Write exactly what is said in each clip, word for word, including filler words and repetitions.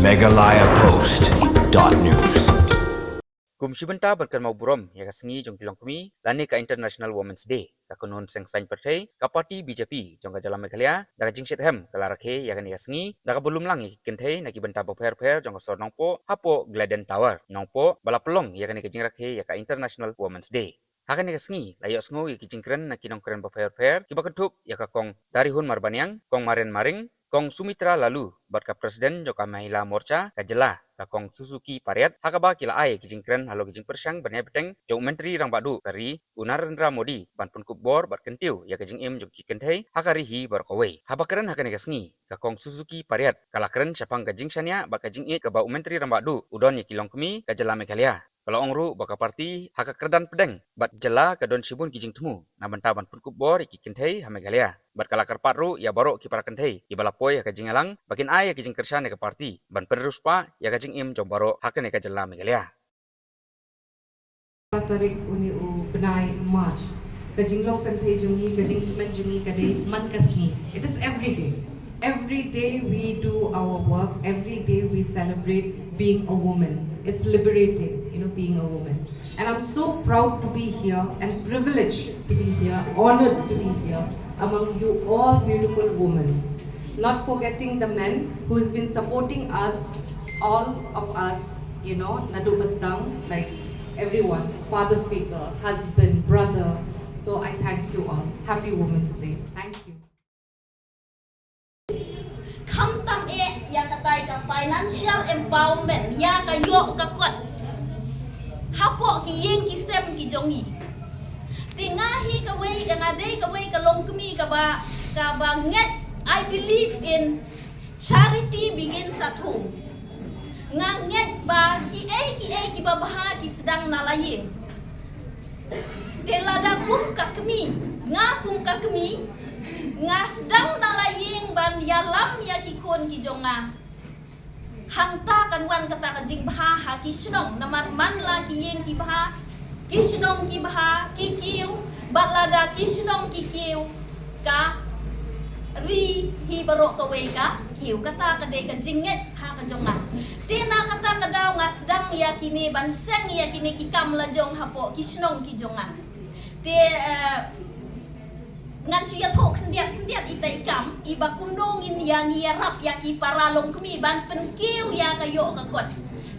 Meghalaya Post dot news. Kum shi bynta ban kynmaw burom ïa ka sngi jong ki longkmie lane ka International Women's Day, ka kynhun seng saiñ pyrthei ka party B J P jong ka jylla Meghalaya da ka jingshitom ka la rakhe ïa kane ka sngi da kaba lum lang ïa ki kynthei na ki bynta bapher bapher jong ka sor Nongpoh hapoh Gladden Tower Nongpoh ba la pynlong ïa kane ka jingrakhe ïa ka International Women's Day. Ha kane ka sngi la ïohsngew ïa ki jingkren na ki nongkren bapher bapher kiba kynthup ïa ka Kong Darihun Marbaniang, Kong Maren Maring, Kong Sumitra Laloo bad ka President jong ka Mahila Morcha ka jylla, ka Kong Suzuki Pariat, ha kaba ki la ai ki jingkren halor ki jingpyrshang ban ïai bteng jong u Myntri Rangbah Duh ka ri u Narendra Modi ban pynkup bor bad kyntiew ïa ka jingim jong ki kynthei ha ka ri hi baroh kawei. Haba kren ha kane ka sngi, ka Kong Suzuki Pariat ka la kren shaphang ka jingshaniah bad ka jingïeit kaba u Myntri Rangbah Duh u don ïa ki longkmie ka jylla Meghalaya. Ka la ong ruh ba ka party ha ka kyrdan pdeng bad jylla ka don shibun ki jingthmu na bynta ban pynkup bor ïa ki kynthei ha Meghalaya. Bad ka la kyrpad ruh ïa baroh ki para kynthei kiba la poi ha ka jingïalang ba kin ai ïa ki jingkyrshan ïa ka party ban pynriewspah ïa ka jingim jong baroh ha kane ka jylla Meghalaya. Tarik une u bnai March. Ka jinglong kynthei jong ngi, ka jingkmen jong ngi ka dei man ka sngi. It is every day. Every day we do our work. Every day we celebrate being a woman. It's liberating, you know, being a woman. And I'm so proud to be here and privileged to be here, honored to be here among you all beautiful women. Not forgetting the men who has been supporting us, all of us, you know, naduh ba sdang, like everyone, father figure, husband, brother. So I thank you all. Happy Women's Day. Thank you. Khamtam eh ïa katai ka financial empowerment, ïa ka ïoh ka kot hapoh ki ïing ki sem ki jong ngi. Te nga hi kawei, nga dei kawei ka longkmie kaba, kaba ngeit, I believe in charity begins at home. Nga ngeit ba kiei kiei kiba bha ki sdang na la ïing. Te lada kum ka kmie, nga kum ka kmie, nga sdang na la ïing ban ïalam ïa ki khun ki jong nga, hangta kan wan kata ka jingbha ha ki shnong, namar man la ki ïing ki bha, ki shnong ki bha, ki kiew, bad lada ki shnong ki kiew, ka ri hi baroh kawei ka kiew. Kata ka dei ka jingngeit ha ka jong nga. Te na kata ka daw nga sdang ïa kine ban seng ïa kine ki kam la jong hapoh ki shnong ki jong nga. Te, eh, ngan shu ïathuh khyndiat khyndiat ita i kam, iba kumno ngin ïa ngi ïarap ïa ki para longkmie ban pynkiew ïa ka ïoh ka kot,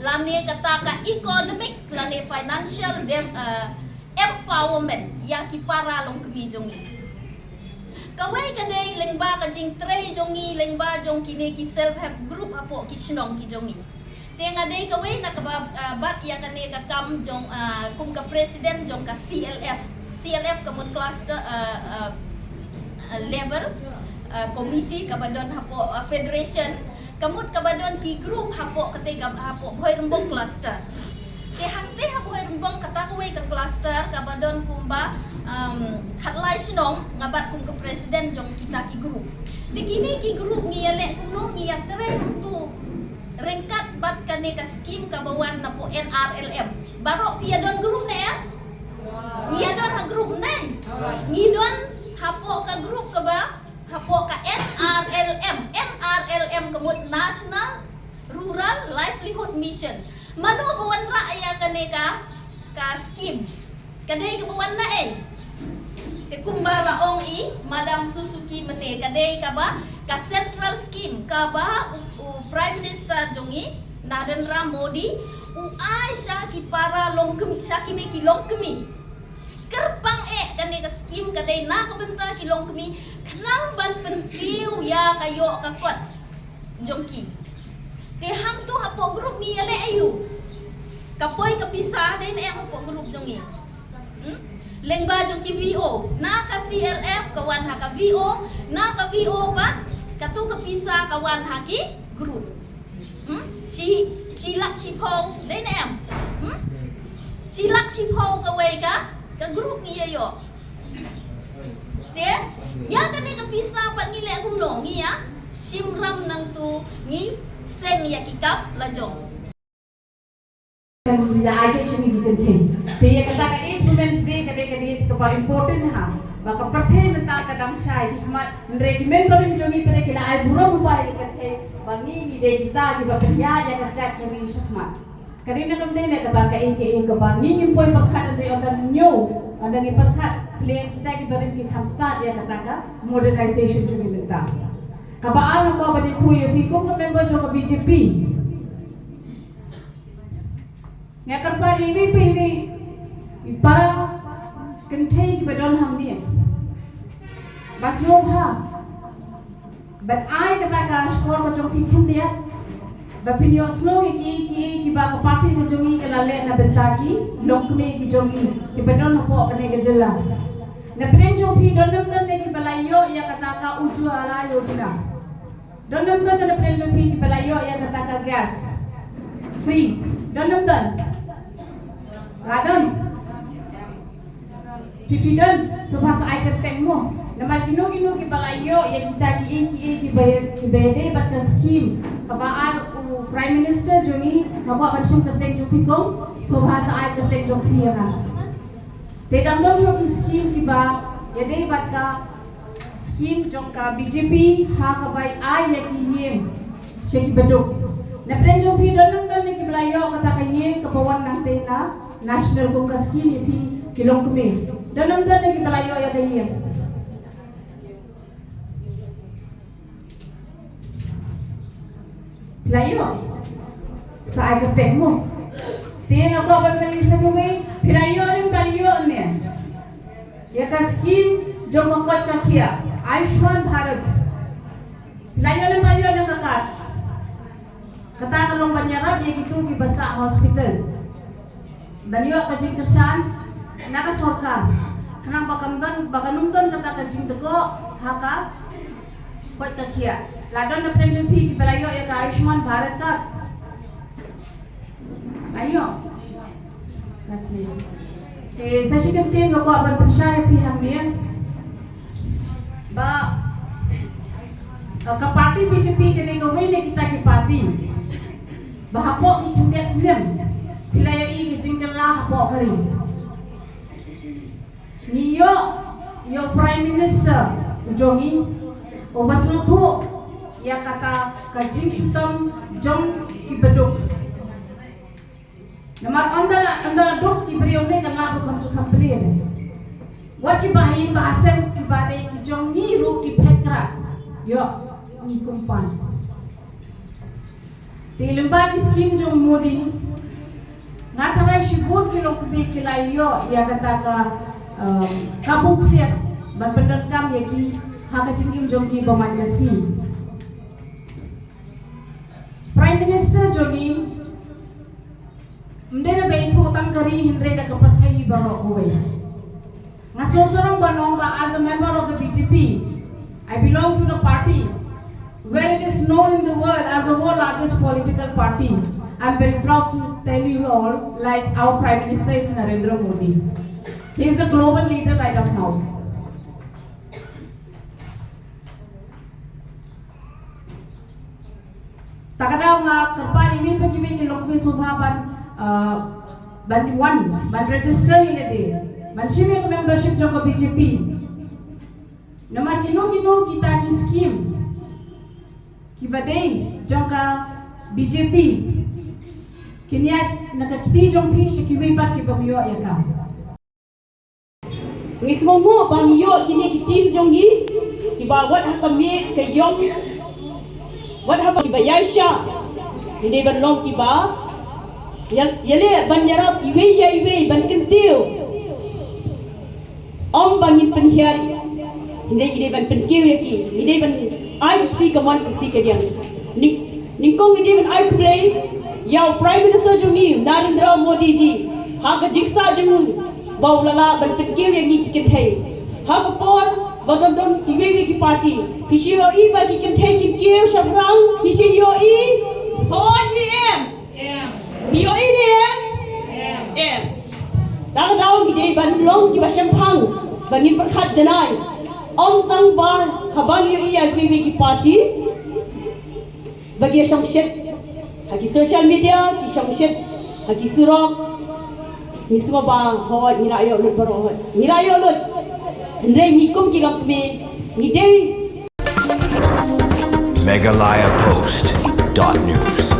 lane kata ka economic lane financial dem-, eh, empowerment ïa ki para longkmie jong ngi. Kawei ka dei lyngba ka jingtrei jong ngi, lyngba jong kine ki self help group hapoh ki shnong ki jong ngi. Te nga dei kawei na kaba, ah, bat ïa kane ka kam jong, ah, kum ka president jong ka C L F. C L F ka mut cluster, ah, ah, ah, level, ah, committee kaba don hapoh, ah, federation. Ka mut kaba don ki group hapoh kata ka, hapoh Bhoirymbong cluster. Te hangta ha Bhoirymbong kata kawei ka cluster kaba don kumba, um, khatlai shnong, nga bat kum ka president jong kita ki group. Te kine ki group ngi ïaleh kumno, ngi ïatrei hangtu ryngkat bad kane ka skim kaba wan napoh N R L M. Baroh phi ïadon group ne em? Ngi ïadon ha group ne? Ngi don hapoh ka group kaba hapoh ka N R L M, N R L M ka mut National Rural Livelihood Mission. Mano ba wanrah ïa kane ka, ka skim? Ka dei kaba wan na ei? Te kumba la ong i Madam Suzuki mynne, ka dei kaba ka central skim kaba u, u Prime Minister jong ngi Narendra Modi u ai sha ki para longkmie, sha kine ki longkmie. Kyrpang eh kane ka skim ka dei na ka bynta ki longkmie khnang ban pynkiew ïa ka ïoh ka kot jong ki. Te hangtu hapoh group ngi ïaleh aïu? Ka poi ka pisa dei ne em hapoh group jong ngi? Hmm? Lyngba jong ki V O, na ka C L F ka wan ha ka V O, na ka V O bad katu ka pisa ka wan ha ki group. Hmm? Shi, shi lak shiphew dei ne em? Hmm? Shi lak shiphew kawei ka, ka group ngi ïa ïoh. Te ïa kane ka pisa pat ngi leh kumno, ngi ïa shim ram nangtu, ngi seng ïa ki kam la jong. Ngi la ai sha ngi ki kynthei. Te ïa kata ka Eighth Women's Day ka dei, ka dei kaba important ha. Ba ka pyrthei mynta ka dang shai ki khmat, hynrei ki member jong ngi pyrthei ki la ai burom ba ïa ka pyrthei ba ngi ngi dei kita kiba pynïaid ïa ka jait jong ngi shakhmat. Ka dei na kam dei na kata ka ïing ka ïing kaba ngi ngim poi pyrkhat hynrei ynda ngi ñiew, ynda ngi pyrkhat plie kita kiba rim ki kham stad ïa kata ka modernization jong ngi mynta. Kaba ar nga kwah ban ïathuh ïa phi kum ka member jong ka B J P. Nga kyrpad ïa iwei pa iwei i para kynthei kiba don hangne. Ba sngewbha ban ai kata ka shkor ka jong phi khyndiat ba phin ïohsngew ïa kiei kiei kiba ka party ka jong ngi ka la leh na bynta ki longkmie ki jong ngi kiba don hapoh kane ka jylla. Na pdeng jong phi don ym don ne kiba la ïoh ïa kata ka Ujjwala Yojana. Don ym don na pdeng jong phi kiba la ïoh ïa kata ka gas free? Don ym don? La don? Phi phi don? Sngewbha sa ai kyrteng mo. Namar kino kino kiba la ïoh ïa kita kiei kiei kiba kiba ïadei bad ka skim kaba ai u Prime Minister jong ngi, nga kwah ban shim kyrteng jong phi kong. Sngewbha sa ai kyrteng jong phi ïa nga. Te dang don shuh ki skim kiba ïadei bad ka skim jong ka B J P ha kaba ai ïa ki ïing sha kiba duk. Na pdeng jong phi don ym don ne kiba la ïoh kata ka ïing kaba wan nangtei na national kum ka skim ïa phi ki longkmie? Don ym don ne kiba la ïoh ïa ka ïing? Phi la ïoh? Sa ai kyrteng mo. Te nga kwah ban kylli sa kumne, phi la ïoh ne ym pat ïoh ne ïa ka skim jong ka koit ka khiah Ayushman Bharat? Phi la ïoh ne ym pat ïoh ne ka card? Kata ka long ban ïarap ïa kito kiba sah hospital ban ïoh ka jingkyrshan na ka sorkar khnang ba kan don, ba kan ym don kata ka jingdkoh ha ka koit ka khiah. La don na pdeng jong phi kiba la ïoh ïa ka Ayushman Bharat card? La ïoh? That's nice. Te sa shi kyntien nga kwah ban pynshai ïa phi hangne ba, eh, ka party B J P ka dei kawei na kita ki party ba hapoh ki khyndiat snem phi la ïohi ka jingkylla hapoh ka ri. Ngi ïoh, ïoh Prime Minister u jong ngi uba sngewthuh ïa kata ka jingshitom jong kiba duk. Namar ynda la, ynda la duk ki briew ne kan lap ruh kham ju kham plie ne. Wat kiba ha ïing ba ha sem kiba dei ki jong ngi ruh ki phet krah. Ïoh ngi kumpan. Te lyngba ki skim jong Modi nga tharai shibun ki longkmie ki la ïoh ïa kata ka, um, kabu ksiat ban pyndonkam ïa ki ha ka jingim jong ki ba man ka sngi. Prime Minister jong ngi ym dei na ba ithuh tang ka ri hynrei da ka pyrthei baroh kawei. Nga sngewsarong ban ong ba as a member of the B J P, I belong to the party where it is known in the world as the world largest political party. I'm very proud to tell you all, like our Prime Minister is Narendra Modi. He is the global leader right of now. Ta ka daw nga kyrpad ïa iwei pa iwei ki longkmie sngewbha ban, uh, ban wan, ban register ïa lade, ban shim ïa ka membership jong ka B J P. Namar kino kino kita ki skim kiba dei jong ka B J P kin ïaid na ka kti jong phi sha kiwei pat ki bym ïoh ïa ka. Ngi sngewnguh ba ngi ïoh kine ki team jong ngi kiba wat ha ka miej ka ïong, wat ha ka miej kiba ïaishah. Ngi dei ban long kiba ïa, ïaleh ban ïarap iwei ïa iwei ban kyntiew. Ym ba ngin pynhiar, ngi dei, ngi dei ban pynkiew ïa ki, ngi dei ban ai ka kti kamon ka kti kadiang. Nyngkong ngi dei ban ai khublei ïa u Prime Minister jong ngi Narendra Modi ji ha ka jingsah jong u ba u la lah ban pynkiew ïa ngi ki kynthei. Ha ka por ba don don kiwei kiwei ki party, phi shu ïohi ba ki kynthei kin kiew shaphrang? Phi shu ïohi? Hooid ne em? Phi ïohi ne em? Em. Ta ka daw ngi dei ban long kiba shemphang ba ngin pyrkhat janai. Ym tang ba haba ngi ïohi ïa kiwei kiwei ki party ba ki shongshit ha ki social media, ki shongshit ha ki surok. Ngi sngew ba hooid ngi la ïoh lut baroh, hooid ngi la ïoh lut. Hynrei ngi kum ki longkmie ngi dei. Meghalaya Post dot news.